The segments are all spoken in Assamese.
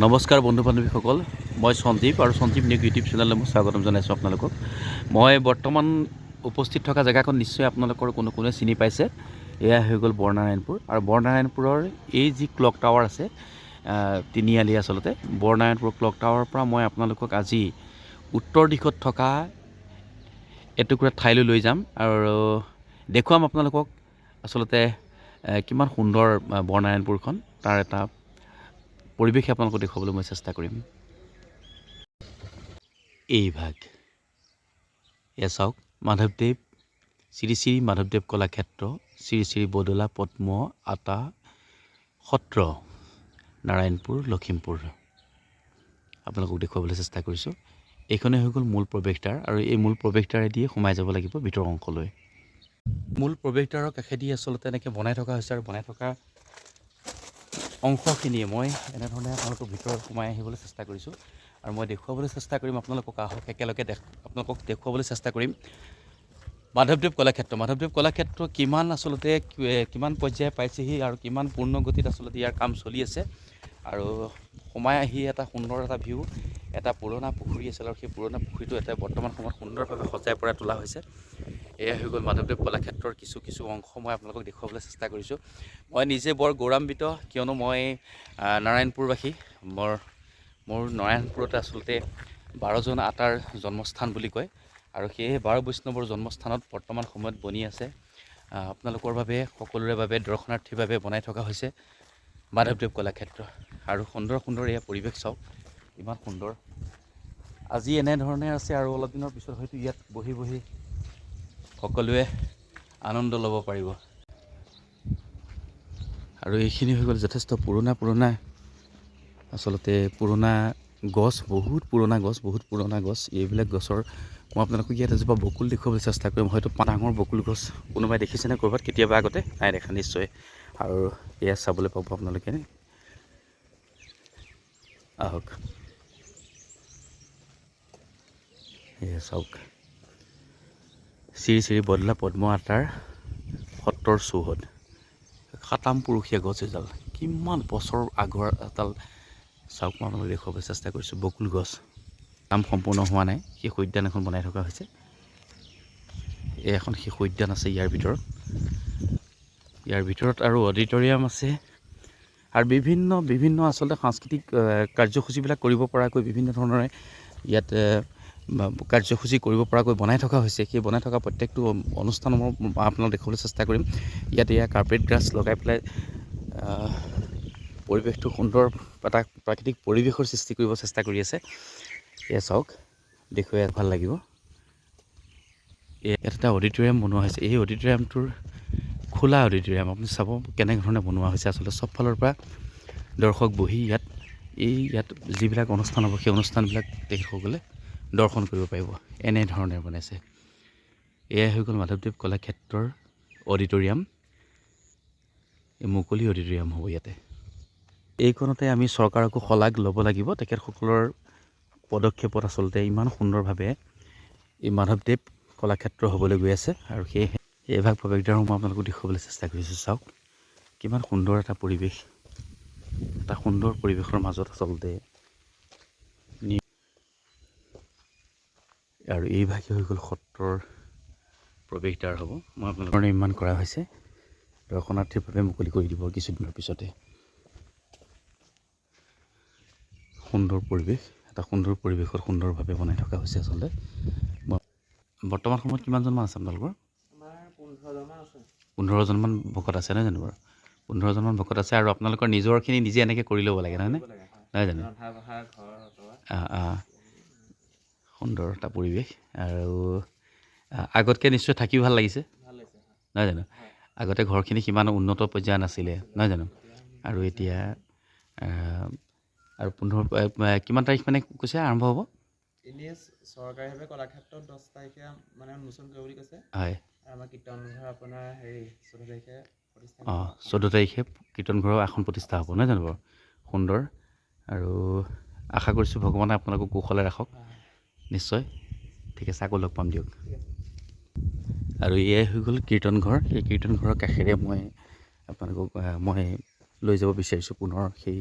নমস্কাৰ বন্ধু বান্ধৱীসকল, মই সঞ্জীৱ আৰু সঞ্জীৱ নিয়োগ ইউটিউব চেনেললৈ মই স্বাগতম জনাইছোঁ আপোনালোকক। মই বৰ্তমান উপস্থিত থকা জেগাখন নিশ্চয় আপোনালোকৰ কোনো কোনোৱে চিনি পাইছে। এয়া হৈ গ'ল বৰনাৰায়ণপুৰ আৰু বৰনাৰায়ণপুৰৰ এই যি ক্লক টাৱাৰ আছে তিনিআলি, আচলতে বৰনাৰায়ণপুৰ ক্লক টাৱাৰৰ পৰা মই আপোনালোকক আজি উত্তৰ দিশত থকা এটুকুৰা ঠাইলৈ লৈ যাম আৰু দেখুৱাম আপোনালোকক আচলতে কিমান সুন্দৰ বৰনাৰায়ণপুৰখন, তাৰ এটা পৰিৱেশ আপোনালোকক দেখুৱাবলৈ মই চেষ্টা কৰিম। এই ভাগ এয়া চাওক, মাধৱদেৱ, শ্ৰী শ্ৰী মাধৱদেৱ কলাক্ষেত্ৰ, শ্ৰী শ্ৰী বদলা পদ্ম আতা সত্ৰ, নাৰায়ণপুৰ, লখিমপুৰ। আপোনালোকক দেখুৱাবলৈ চেষ্টা কৰিছোঁ। এইখনেই হৈ গ'ল মূল প্ৰৱেশদ্বাৰ আৰু এই মূল প্ৰৱেশদ্বাৰেদিয়ে সোমাই যাব লাগিব ভিতৰ অংশলৈ। মূল প্ৰৱেশদ্বাৰৰ কাষেদি আচলতে এনেকৈ বনাই থকা হৈছে আৰু বনাই থকা অংশখিনিয়ে মই এনেধৰণে আপোনালোকৰ ভিতৰত সোমাই আহিবলৈ চেষ্টা কৰিছোঁ আৰু মই দেখুৱাবলৈ চেষ্টা কৰিম আপোনালোকক। আহক, একেলগে আপোনালোকক দেখুৱাবলৈ চেষ্টা কৰিম মাধৱদেৱ কলাক্ষেত্ৰ। মাধৱদেৱ কলাক্ষেত্ৰ কিমান আচলতে কিমান পৰ্যায় পাইছেহি আৰু কিমান পূৰ্ণ গতিত আচলতে ইয়াৰ কাম চলি আছে। আৰু সোমাই আহি এটা সুন্দৰ এটা ভিউ, এটা পুৰণা পুখুৰী আছিল আৰু সেই পুৰণা পুখুৰীটো এটা বৰ্তমান সময়ত সুন্দৰভাৱে সজাই পৰাই তোলা হৈছে। এয়া হৈ গ'ল মাধৱদেৱ কলাক্ষেত্ৰৰ কিছু কিছু অংশ মই আপোনালোকক দেখুৱাবলৈ চেষ্টা কৰিছোঁ। মই নিজে বৰ গৌৰৱান্বিত, কিয়নো মই নাৰায়ণপুৰবাসী। মোৰ মোৰ নাৰায়ণপুৰতে আচলতে 12জন আতাৰ জন্মস্থান বুলি কয় আৰু সেয়েহে 12 বৈষ্ণৱৰ জন্মস্থানত বৰ্তমান সময়ত বনি আছে আপোনালোকৰ বাবে, সকলোৰে বাবে, দৰ্শনাৰ্থীৰ বাবে বনাই থকা হৈছে মাধৱদেৱ কলাক্ষেত্ৰ। আৰু সুন্দৰ সুন্দৰ এয়া পৰিৱেশ চাওক, ইমান সুন্দৰ। আজি এনেধৰণে আছে আৰু অলপ দিনৰ পিছত হয়তো ইয়াত বহি বহি সকলোৱে আনন্দ ল'ব পাৰিব। আৰু এইখিনি হৈ গ'ল যথেষ্ট পুৰণা পুৰণা, আচলতে পুৰণা গছ, বহুত পুৰণা গছ, বহুত পুৰণা গছ। এইবিলাক গছৰ মই আপোনালোকক ইয়াত এজোপা বকুল দেখুৱাবলৈ চেষ্টা কৰিম। হয়তো ডাঙৰ বকুল গছ কোনোবাই দেখিছেনে ক'ৰবাত কেতিয়াবা আগতে? নাই দেখা নিশ্চয়। আৰু এয়া চাবলৈ পাব আপোনালোকে। আহক, এয়া চাওক, শ্ৰী শ্ৰী বদলা পদ্ম আতাৰ সত্ৰৰ চৌহদ। সাতাম পুৰুষীয়া গছ এডাল, কিমান বছৰ আগৰ এডাল চাওক। মই আপোনালোক দেখুৱাবলৈ চেষ্টা কৰিছোঁ বকুল গছ। কাম সম্পূৰ্ণ হোৱা নাই, শিশু উদ্যান এখন বনাই থকা হৈছে। এই এখন শিশু উদ্যান আছে ইয়াৰ ভিতৰত। ইয়াৰ ভিতৰত আৰু অডিটৰিয়াম আছে আৰু বিভিন্ন বিভিন্ন আচলতে সাংস্কৃতিক কাৰ্যসূচীবিলাক কৰিব পৰাকৈ, বিভিন্ন ধৰণেৰে ইয়াত কাৰ্যসূচী কৰিব পৰাকৈ বনাই থকা হৈছে। সেই বনাই থকা প্ৰত্যেকটো অনুষ্ঠান মই আপোনালোক দেখুৱাবলৈ চেষ্টা কৰিম। ইয়াত এয়া কাৰ্পেট গ্ৰাছ লগাই পেলাই পৰিৱেশটো সুন্দৰ এটা প্ৰাকৃতিক পৰিৱেশৰ সৃষ্টি কৰিব চেষ্টা কৰি আছে। এয়া চাওক, দেখুৱাই ভাল লাগিব। ইয়াত এটা অডিটৰিয়াম বনোৱা হৈছে। এই অডিটৰিয়ামটোৰ খোলা অডিটৰিয়াম, আপুনি চাব কেনেধৰণে বনোৱা হৈছে। আচলতে চব ফালৰ পৰা দৰ্শক বহি ইয়াত এই ইয়াত যিবিলাক অনুষ্ঠান হ'ব, সেই অনুষ্ঠানবিলাক তেখেতসকলে দৰ্শন কৰিব পাৰিব, এনেধৰণে বনাইছে। এয়াই হৈ গ'ল মাধৱদেৱ কলাক্ষেত্ৰৰ অডিটৰিয়াম। এই মুকলি অডিটৰিয়াম হ'ব ইয়াতে। এইখনতে আমি চৰকাৰকো শলাগ ল'ব লাগিব। তেখেতসকলৰ পদক্ষেপত আচলতে ইমান সুন্দৰভাৱে এই মাধৱদেৱ কলাক্ষেত্ৰ হ'বলৈ গৈ আছে। আৰু সেয়েহে এইভাগ প্ৰৱেশদ্বাৰো মই আপোনালোকক দেখুৱাবলৈ চেষ্টা কৰিছোঁ। চাওক, কিমান সুন্দৰ এটা পৰিৱেশ, এটা সুন্দৰ পৰিৱেশৰ মাজত আচলতে আৰু এই ভাগি হৈ গ'ল সত্ৰৰ প্ৰৱেশদ্বাৰ হ'ব। মই আপোনালোকৰ নিৰ্মাণ কৰা হৈছে, দৰ্শনাৰ্থীৰ বাবে মুকলি কৰি দিব কিছুদিনৰ পিছতে। সুন্দৰ পৰিৱেশ, এটা সুন্দৰ পৰিৱেশত সুন্দৰভাৱে বনাই থকা হৈছে। আচলতে বৰ্তমান সময়ত কিমানজনমান আছে আপোনালোকৰ? আমাৰ 15জনমান আছে। 15জনমান ভকত আছে, নহয় জানো বাৰু? 15জনমান ভকত আছে আৰু আপোনালোকৰ নিজৰখিনি নিজে এনেকৈ কৰি ল'ব লাগে, নহয়নে? কৰিব লাগে, হয়। নহয় জানো? ৰন্ধা বঢ়া, ঘৰ অঁতোৱা। অঁ, সুন্দৰ এটা পৰিৱেশ আৰু আগতকৈ নিশ্চয় থাকি ভাল লাগিছে? ভাল লাগিছে, হয়। নহয় জানো? হয়। আগতে ঘৰখিনি সিমান উন্নত পৰ্যায়ৰ নাছিলে, নহয় জানো? এতিয়া আৰু এতিয়া আৰু 15 কিমান তাৰিখ মানে কৈছে আৰম্ভ হ'ব? এনেই চৰকাৰীভাৱে কলাক্ষেত্ৰত 10 তাৰিখে মানে উন্মোচন কৰিব বুলি কৈছে। আৰু আমাৰ কীৰ্তন ঘৰ আপোনাৰ হেৰি 14 তাৰিখে প্ৰতিষ্ঠা। অঁ, 14 তাৰিখে কীৰ্তন ঘৰৰ আসন প্ৰতিষ্ঠা হ'ব, নহয় জানো বাৰু? সুন্দৰ। আৰু আশা কৰিছোঁ ভগৱানে আপোনালোকক কুশলে ৰাখক। নিশ্চয়। ঠিক আছে, আকৌ লগ পাম দিয়ক। ঠিক আছে। আৰু এয়াই হৈ গ'ল কীৰ্তন ঘৰ। সেই কীৰ্তন ঘৰৰ কাষেৰে মই আপোনালোকক মই লৈ যাব বিচাৰিছোঁ পুনৰ সেই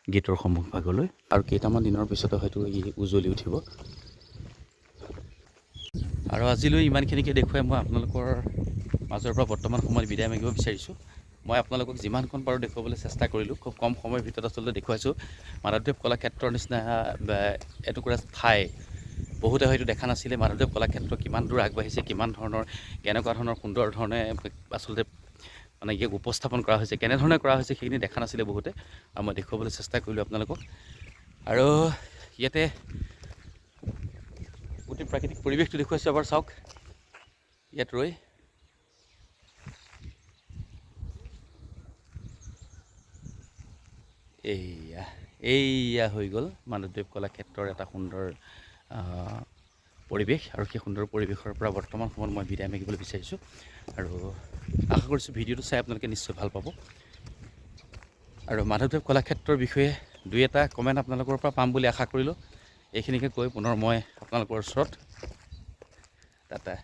গেটৰ সন্মুখভাগলৈ। আৰু কেইটামান দিনৰ পিছতে হয়তো ই উজ্বলি উঠিব। আৰু আজিলৈ ইমানখিনিকে দেখুৱাই মই আপোনালোকৰ মাজৰ পৰা বৰ্তমান সময়ত বিদায় মাগিব বিচাৰিছোঁ। মই আপোনালোকক যিমানকণ পাৰোঁ দেখুৱাবলৈ চেষ্টা কৰিলোঁ। খুব কম সময়ৰ ভিতৰত আচলতে দেখুৱাইছোঁ। মাধৱদেৱ কলাক্ষেত্ৰৰ নিচিনা এটুকুৰা ঠাই বহুতে হয়তো দেখা নাছিলে। মাধৱদেৱ কলাক্ষেত্ৰ কিমান দূৰ আগবাঢ়িছে, কিমান ধৰণৰ, কেনেকুৱা ধৰণৰ সুন্দৰ ধৰণে আচলতে মানে ইয়াক উপস্থাপন কৰা হৈছে, কেনেধৰণে কৰা হৈছে, সেইখিনি দেখা নাছিলে বহুতে। আৰু মই দেখুৱাবলৈ চেষ্টা কৰিলোঁ আপোনালোকক। আৰু ইয়াতে গোটেই প্ৰাকৃতিক পৰিৱেশটো দেখুৱাইছোঁ, এবাৰ চাওক ইয়াত ৰৈ। এইয়া এইয়া হৈ গ'ল মাধৱদেৱ কলাক্ষেত্ৰৰ এটা সুন্দৰ পৰিৱেশ। আৰু সেই সুন্দৰ পৰিৱেশৰ পৰা বৰ্তমান সময়ত মই বিদায় মাগিবলৈ বিচাৰিছোঁ। আৰু আশা কৰিছোঁ ভিডিঅ'টো চাই আপোনালোকে নিশ্চয় ভাল পাব। আৰু মাধৱদেৱ কলাক্ষেত্ৰৰ বিষয়ে দুই এটা কমেণ্ট আপোনালোকৰ পৰা পাম বুলি আশা কৰিলোঁ। এইখিনিকে কৈ পুনৰ মই আপোনালোকৰ ওচৰত টাটা।